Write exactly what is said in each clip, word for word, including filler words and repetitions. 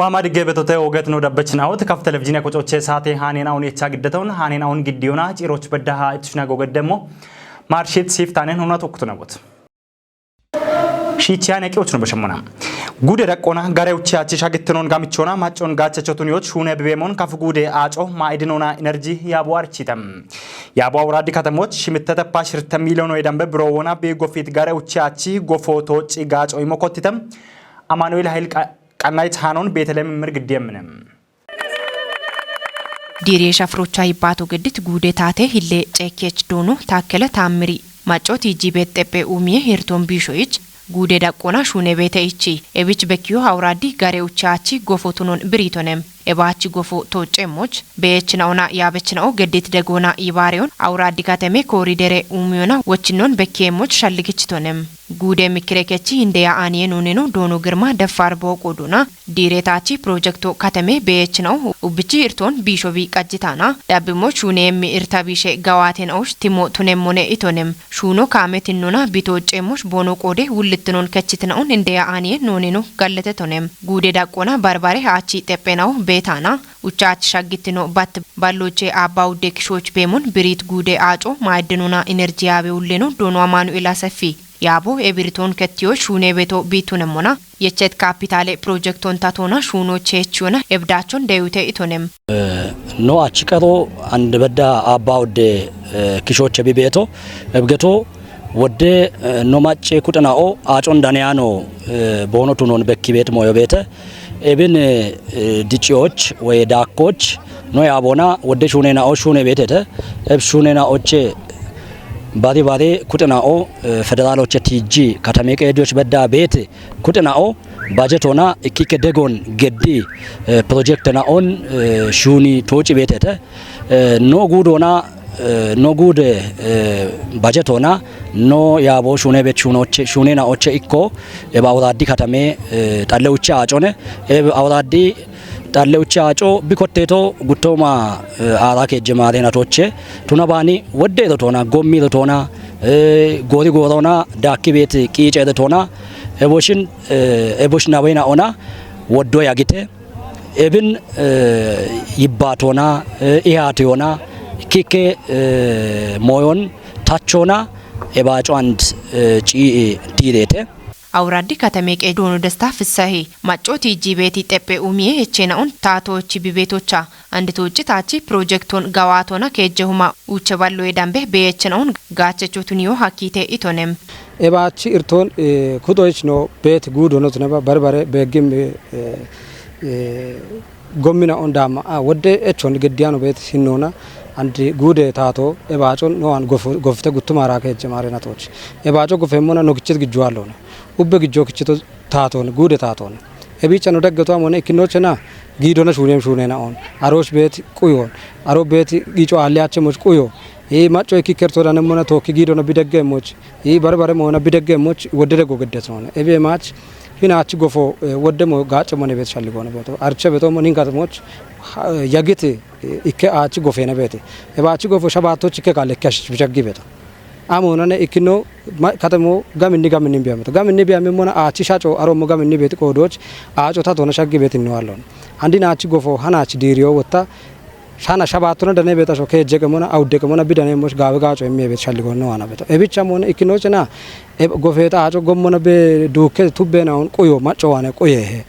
Waama diggee betote oget no dabbechin awot kaf televizhiine kocoche saate haaneen awun yecha giddetoon haaneen awun giddiyoona ciiroch beddaha ittushna goget demmo maarshit siiftaaneen huna tokkutu nabot. Shiichiyaa neqiyoch no beshemmona. Guude daqqoona gare uche achi shagittinoon gamichoona maccoon gaachecho tuniyoch shuune bibeemoon kaf guude aaco maa'idinoona enerji yaabo archite. Yaabo awuraaddi katemoch shimittete paashirte miiliyoon way dambe biroo wona bii gofiit gare uche achi gofoo toocci gaaco imo kottite. Amaanu'eel Hayil Qa- Qannayit Haanoon Beeteleem Mirgiddi yemmine. Diiree shafrocha yibbaatu geddit guude taate hille ceekkeech doono taakkele taammiri. Maccooti jibeet xephe uumiye hirtoon biishoyich guude daqqoona shuune beete ichi. Ebich bekkiyo hawuraaddi gare uche achi gofo tunoon biriitonem. Ebaachi gofo toocceemmoch beechina'ona yaabechina'o geddit degoona yibaareyon hawuraaddi kateme kooridere uumiyona wochinnoon bekkeemmoch shalligichitonem. Guude mikkirekechi hindeya aaniye nuuneno doono girma deffaar booqo duuna diireetaachi pirojekto kateme beechina'o ubbichi irtoon biishobi qajjitaana dhabbimmoch shuuneemmi irta biishe gawaatena'osh timo tunemmone itonem. Shuuno kaametinnona bitoocceemmosh boono qoode wullittinoon kechitina'on hindeya aaniye nuuneno gallete tonem. Guude daqqoona barbare haachi xephena'o beetaana uchaach shaggittino bat balloche abba udde kishooch beemon biriit guude aaco maaddinona enerjiyaabe ulleno doono Amaanu'eel Aseffi. Yaabo ebiritoon kettiyo shuune beto biitunemmona yechet kaapitaale pirojektoon tatoona shuuno cheechiyona ebdaachon deyute itonem. No achi qero and bedda abba udde kishoche bibeeto ebgeto wodde no macce kuxena'o aacon daneyano boono tunon bekki beet moyo beete. Ebin diciyoch woy daakkoch no yaabona wodde shuunena'o shuune beetete. Eb shuunena'oche bari bari kuxena'o federaloche tiijji katame qeejoch bedda beete kuxena'o bajetona ikkikke degon geddi pirojektena'on shuuni tooci beetete. No guudona no guude bajetona no yaabo shuune bet shuunoche shuunena'oche ikko eb awuraaddi katame xallewuche aacone eb awuraaddi xallewuche aaco bikotteeto guttooma aara keejje maareenatoche tuna baani wodde rotoona gommi rotoona goori gooroona daakki beet qiice rotoona eboshin ebosh naweyna'ona woddo yagite. Ebin yibbaatona ihaatiyona kikke mooyon tachona ebaaco and cii'i diireete. Awuraddi katame qeej doono desta fissahi maccooti jibeeti xephe umiye hecheena'on taatoochi bibeetocha anditoocci taachi pirojektoon gawaatona keejjehuma uuche balloye dambe beyeechena'on gaachecho tuniyo hakkiite itonem. Ebaachi irtoon kuxoyich no beet guudono tuneba barbare beeggim gommina'on daamma'a wodde echon geddiyano beet hinnoona and guude taato ebaacon nowan gofte guttumara keejje maarenatoch ebaaco gofeemmona no kichchit gijjuwalloona ubbe gijjo kichchito taatone guude taatone ebiicha no daggeto amone ikkinochena giidona shuunem shuunena'on arooch beet quyoon aro beet giico aalliyachemoch quyo Ii macco ikki kertodanemmona tookki giidona bideggeemmoch ii barbare moona bideggeemmoch woddede gogeddesoona. Ebee maach hinaach gofo woddemo gaacce mone beet shalligoone beeto arche betoommo ninkatemoch yagit ikke aach gofeene beete. Eba aach gofo shabaattoch ikke kaale ikke ashich bishaggi beto. Amoonane ikkino katemo gaminni gaminni biyammeto. Gaminni biyammemmona aach shaco arommo gaminni beeti qoodoch aaco tatona shaggi beet inniwalloon. Andin aach gofo hanaach diiriyo wotta Shana shabaatona dane betasho keejje qemona awudde qemona bidane mosh gaawe gaaco emmi ebet shalligonno wana beto. Ebicha mone ikkinochena gofeta aco gommona be duukke tubbenaun quyo macco wane quyehe.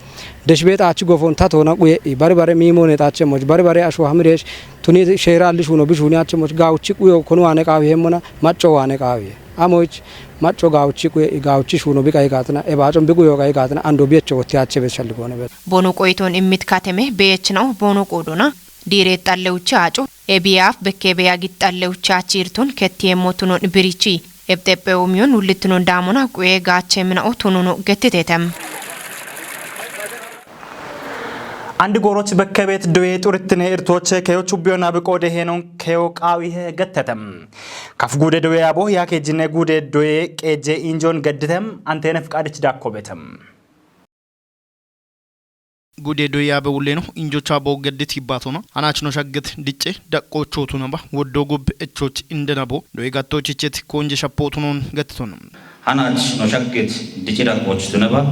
Desh beeta achi gofon tatona quye i bari bare mimone tache moch bari bare asho hamiresh tuni sheera alli shuno bishuni ache moch gawuchi quyo kono wane qawi hemmona macco wane qawi. Amoch macco gawuchi quye i gawuchi shuno bi qayi gatina e bacon bi quyo qayi gatina ando biyecho wotti ache bes shalligone beto. Bono qoyton immit kateme beyechna'u bono qoodona. Diireet xallewuchi aaco ebiyaaf bekkee beyagit xallewuchi achiirton kettiyeemmo tunon birichi ebxephe umiyon wullittinon daamona quye gaacheemina'o tunono gettitetem. Andi gooroch bekke beet doye xurittine irtooche keyochu biyona biqoode heenon keyo qaawihe gettetem. Kaf guude doye abo yaakeejjinne guude doye qeejje injoon gedditem anteene fiqaadich daakko beetem. Gude doyaabe wuleno injocha bo geddit yibbaatona hanachno shagget dicce daqqochootunaba woddo gub echoch indenabo doye gattochichet konje shappootunon gettitona. Hanach no shagget dicci daqqochtunaba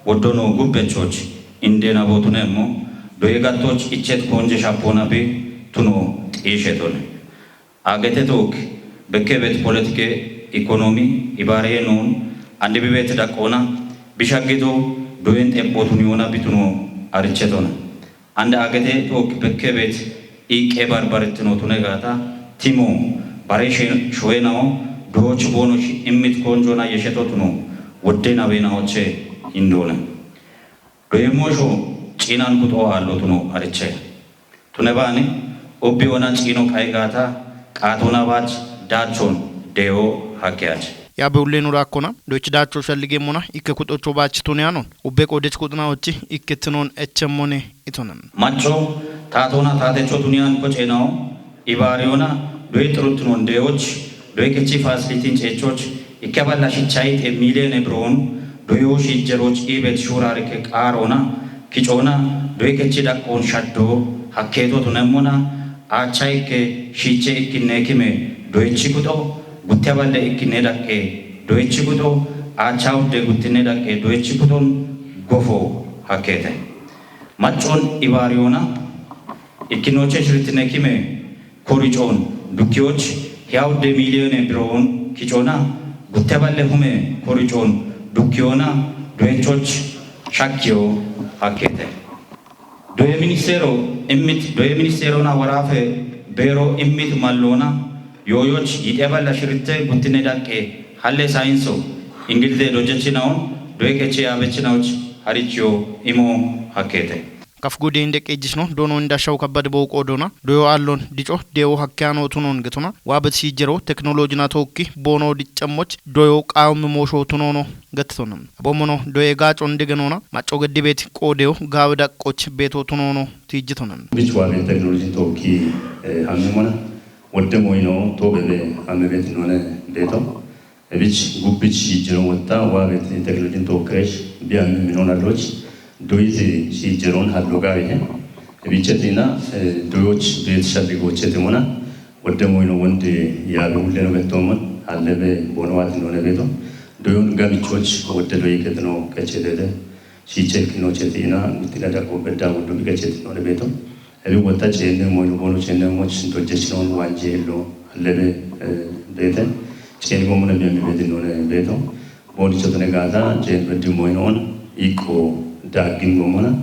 woddo no gub echoch Indena bootune mo, doye gattoch ichet konje shapona bi tuno xishetone. Agete took, bekke bet politike, ekonomi, ibare non, andi bibet daqona, bishagido, doyen xeqotun yona bituno arichetona. And agete took bekke bet iqe barbaretino tune gata, timo, bare she-, shoenao, doch bono shi immit konjona yesheto tuno, wodde nawe naoche indona. Doye mosho cinan kuto allo tuno ariche. Tune bani, obbi ona cino qaigata, qatona bach, dachon, deo, hakkeach. Yabe ullenu rakkona, doich dacho shallige mona, ikke kutocho bach tune anon, ubbe qodech kutna ochi, ikke tunon echemone itonan. Macho, tatona tatecho tunian kochenao, ibariona, doye trutnon deoch, doye kechi facilitin chechoch, ikke balla shichai te milen ebron, doyo shijjeroch ibet shurarike qarona, kicona, doye kechi daqon shaddo, hakketo tunemona, acha ikke, shiche ikkinne kime, doye chikuto, gutte balle ikkinne daqe, doye chikuto, acha udde guttinne daqe, doye chikuton, gofo, hakkete. Macon ibariona, ikkinoche shiritine kime, koricon, dukkiyoch, hiya udde milyone biroon, kicona, gutte balle hume, koricon, dukkiyona, doyechoch, shakkiyo, hakkete. Doye ministero, immit, doye ministerona warafe, bero immit mallona, yoyoch, yite balla shirite, guttine daqe, halle sainso, ingilde dojechinaon, doye keche abechinaoch, harichiyo, imo, hakkete. Kaf gudi inde qejjisno, dono inda shaw kabbad bo qodona, doyo allon dico, dewo hakkano tunon getona, wabet shijero, teknoloji na tokki, bono dicammoch, doyo qawmi mosho tunono getona. Abomono, doye gacon degenona, macho gedibet qodeo, gawe daqoch beto tunono, tijjitonan. Bichwa be teknoloji tokki, eh, hamimona, wodde moino, to bebe, hamebet none, beto. Ebich gubbich shijjeron wotta waabet teknolojin tookkeresh biyan minona loch doyiti shijjeron hadlo gawe he. Ebichetina, eh, doyoch bet shalli gochete mona. Wodde moyno wonde yaabe ulleno bettomon, hallebe bono wati none beto. Doyon gamichoch wodde doyi ketno kechetete. Shichel kinocheti ina, gutila daqo bedda woddo bi kechetno beto. Ebi wota chenne moy bono chenne moch dojjechnon wanje lo lebe, eh, bete. Chen gomuna bi ambi beti none beto. Boni chotone gata chen bedi moy non iko dagin gomuna.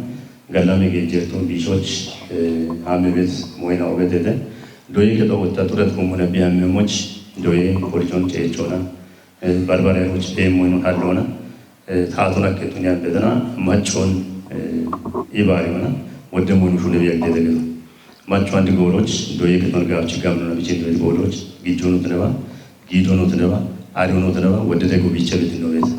Galame ge jerto bishoch, eh, ame bet moy na obetete. Doye ke to wota turat gomuna bi amme moch doye korjon che chona. Eh, barbare moch be moy non halona. Eh, taatun akka tuniyan bedana, maccon, eh, ibari mana, wodde monu shune biya gede gede. Macco andi goroch, doye ke ton gabchi gamno na bichin doye goroch, gijono teneba, gidono teneba, ariono teneba, wodde de go bicha betin no beta.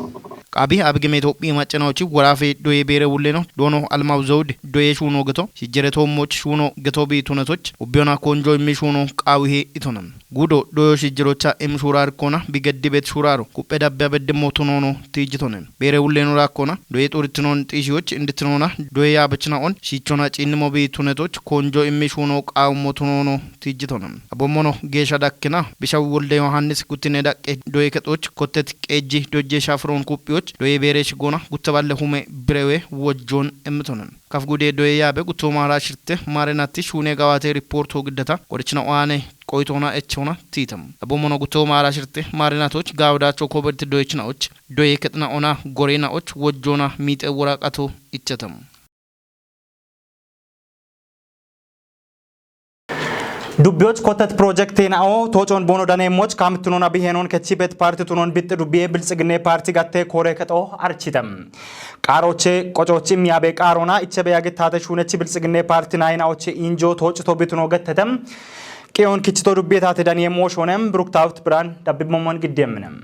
Qabi abigime Itophi macca naochi warafe doye bere wulleno, dono almaw zawd, doye shuno geto, shijjere to moch shuno geto bi tunetoch, ubbiona konjo immi shuno qawihe itonan. Gudo doyo shijjirocha im shurar kona bi geddibet shuraro kuppe dabbe abedde motonono tijjitonen. Bere wulleno rakkona doye xuritinon xishiyoch inditinona doye yabechna on shichona cinnimo bi tunetoch konjo immi shuno qawu motonono tijjitonen. Abomono gesha dakkina bisha wolde Yohannis guttine daqqe doye kexoch kottet qeejji dojje shafron kuppiyoch doye bere shigona guttaballe hume birewe wojjon emmitonen. Kaf gude doye yaabe gutto maara shirte maarenatti shuune gawate riporto giddata qorichina oane qoytona echona tiitam. Abomono gutto maara shirte maarenatoch gawdacho koberti doyechinaoch doye kexna ona gorenaoch wojjona miite woraqato ichatam. Dubbiyoch kottet project na'o tocon bono dane moch kamtunon abihenon kechibet parti tunon bitti dubbiye biltsiginne parti gatte kore kexo architem. Qaroche qocochim yabe qarona ichebe yagitate shunechi biltsiginne parti nayna oche injo tocito bituno gettetem. Qiyon kichito dubbiye tate daniye moshonem Bruktawt Bran dabbibmomon giddeminem.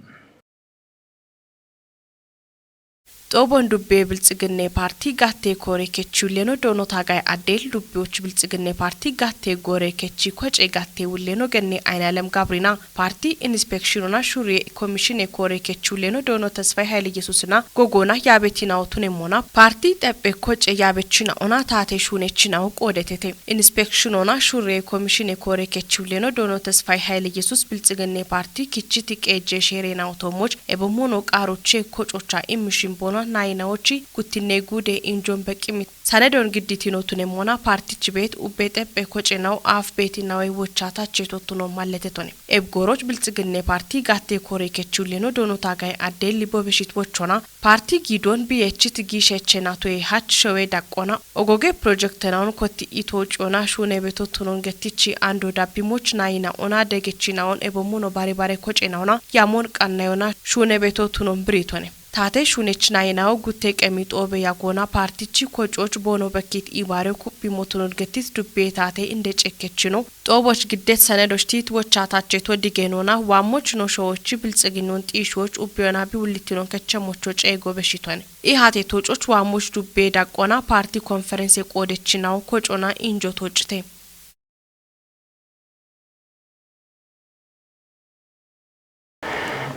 Xobon dubbe biltsiginne parti gatte kore kechi ulleno dono tagay addel dubbiyoch biltsiginne parti gatte gore kechi koce gatte ulleno genne aynalem gabrina parti inspekshinona shure komishine kore kechi ulleno dono Tesfay Hayle Yesusina gogona yaabetinawo tunemona parti xeppe koce yaabechina ona tate shunechinawo qoodetete. Inspekshinona shure komishine kore kechi ulleno dono Tesfay Hayle Yesus biltsiginne parti kichiti qeejje sheerenawo tomoch ebo mono qaroche kococha immishin bona nayinawochi guttinne gude injon beqqimit. Sanedon gidditino tunemona partichi beet ubbe xeppe kocenau aaf beetinawe wochatache tottuno malletetone. Ebgoroch Biltsiginne parti gatte kore kechulleno dono tagay adde libo beshit wochona. Parti gidon biyechit gishechena toye hach showe daqqona. Ogoge projektenaun kotti ito ciona shune beto tunon gettichi ando dabbimoch nayina ona degechinaon ebomuno bare bare kocenaona yamon qannayona shune beto tunon biritone. Tate shunech nayinawo gutte qemi xoobe yagona partichi kococh bono bekkit ibare kuppi motunon gettis dubbe tate inde cekkechino. Xooboch giddet sanedoch tit wochatache to digenona wammoch no showochi Biltsiginnon xiishoch ubbeyona biwullitinon kechemocho ceego beshitone. Ihate tococh wammoch dubbe daqqona parti konferense qoodechinawo kocona injo tocite.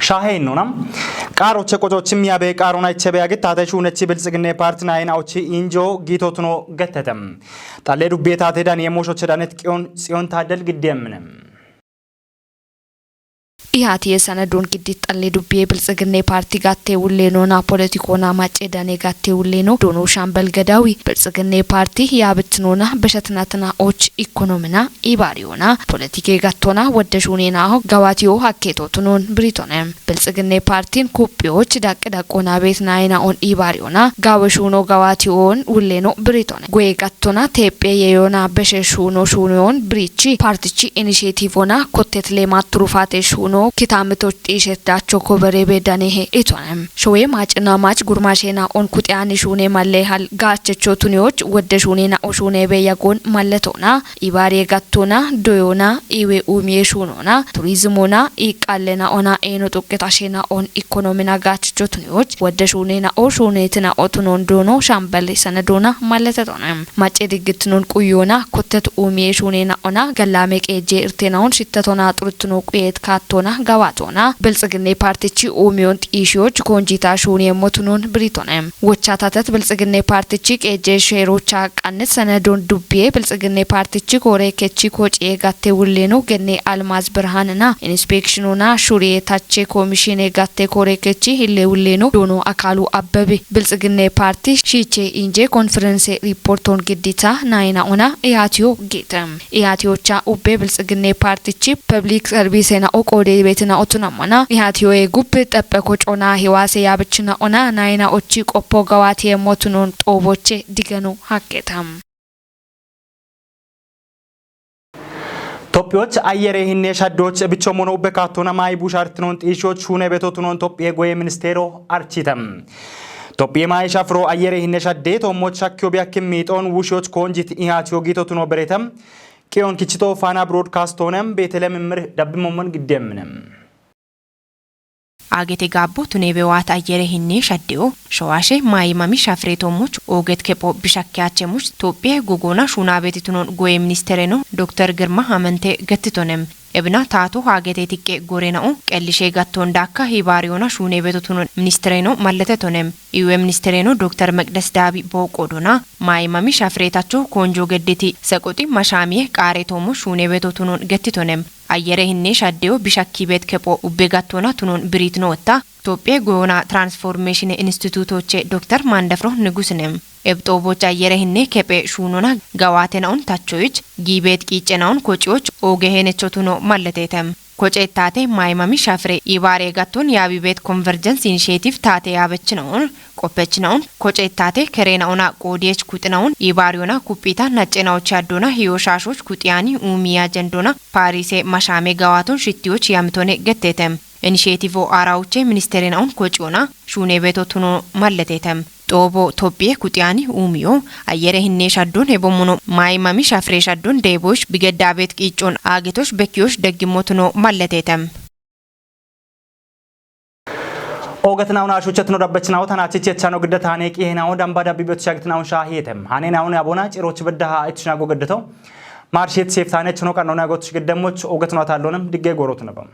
Shahe innona. Qaaroche qocochi miyabe qaarona ichebe agit tate shunechi Biltsiginne parti nayinawochi injo gitotuno gettete. Xalle dubbe tate daniye moshoche danet qiyon xiyon taddel giddemne. Ihati yesanedon giddit xalle dubbe Biltsiginne parti gatte wulleno na politiko na macce dane gatte wulleno dono shambel gedawi Biltsiginne parti yabitnona beshatnatna och ikonomina ibariona politike gattona wodde shunena gawatiyo hakketo tunon biritone. Biltsiginne partin kuppiyoch daq daqona beet nayina on ibariona gawe shuno gawatiyon wulleno biritone. Gwe gattona teppe yeyona beshe shuno shunon birichi partichi initiative ona kottet lemat turufate shuno kitamitoch xiishet dacho kobere be danehe itone. Showe macna mach gurmashena on kuxiyani shune malle hal gachecho tuniyoch wodde shunena o shune be yagon malletona. Ibare gattona doyona iwe umiye shunona turizmona iqallena ona eno xuqqeta shena on ikonomina gachicho tuniyoch wodde shunena o shunetina otunon dono shambel sanedona malletetone. Macce diggitnon quyona kottet umiye shunena ona gallame qeje irtenaon shittetona xurutno quyet kattona gawatona Biltsiginne partichi umiyon xiishoch konjita shune motunon biritone. Wochatatet Biltsiginne partichi qeje sherocha qannet sanedon dubbiye Biltsiginne partichi kore kechi koce gatte wulleno genne Almaz Birhanena inspekshinona shuriye tache komishine gatte kore kechi hille wulleno dono Akalu Abbebe. Biltsiginne parti shiche inje konferense riporton giddita nayina ona ihatiyo gete. Ihatiyocha ubbe Biltsiginne partichi public service na oqode betina otunamona ihatiyo e guppe xeppe kocona hiwase yabchina ona nayina ochi qoppo gawatiye motunon xooboche digeno hakketa. Tophiyoch ayyere hinne shaddoch bicho mono ubbe kattona mayi bushartinon xiishoch shune beto tunon Tophiye goye ministero archite. Tophiye mayi shafro ayyere hinne shadde to moch shakkiyo biyakkim miixon wushiyoch konjit ihatiyo gito tuno berete. Qiyon kichito Faana Broadcast onem Betelem mir dabbi momon giddemne. Agete gaabbo tunebe waat ayyere hinne shaddeyo showashe maayimami shafire tommuch ooget kepho bishakkeyachemuch Tophiye gugona shuunabeti tunon goye ministereno Doktor Girma Hamente gettitonem. Ebina taato haagete tiqqe gorena'o qellishe gatton daakka hibaariyona shuunebeto tunon ministereno malletetonem. Iwe ministereno Doktor Meqdes Daabi booqodona maayimami shafiretacho konjo geddeti seqoxi mashaamiye qaare tommo shuunebeto tunon gettitonem. Ayyere hinne shaddeyo bishakki beet kepho ubbe gattona tunon biritno otta Tophiye goyona transformation institutoche Doktor Mandafro Nigusinem. Ebxooboch ayyere hinne kephe shuunona gawatenaon tachoyich giibeet qiicenaon kociyoch ooge henecho tuno malletetem. Koce taate maayimami shafire ibaare gatton yaabibeet Convergence Initiative taate yaabechinaon qoppechinaon koce taate kereena'ona qoodiyech kuxinaon ibaariyona kuphita naccenaoch yaddona hiyo shaashoch kuxiyani uumiya jendona Paarise mashaame gawaaton shittiyoch yamitone getteetem. Initiative o aarawoche ministerenaon kociyona shuunebeto tuno malleteetem. Xoobo Tophiye kuxiyani uumiyo ayyere hinne shaddon hebommono maayimami shafire shaddon deebosh bigeddabeet qiiccon aagetosh bekkiyosh deggimmo tuno malleteetem. Oogetinaona shuchchetino dabbechinawo tanachichi echano gidda taane qihenawo damba dabbi betshagitinawo shaahiyetem. Hanenawo ne abona ciroch beddaha echnago geddeto. Marshit seftaane chino qanona gotosh giddemmoch oogetino atallonem digge goorotu nebam.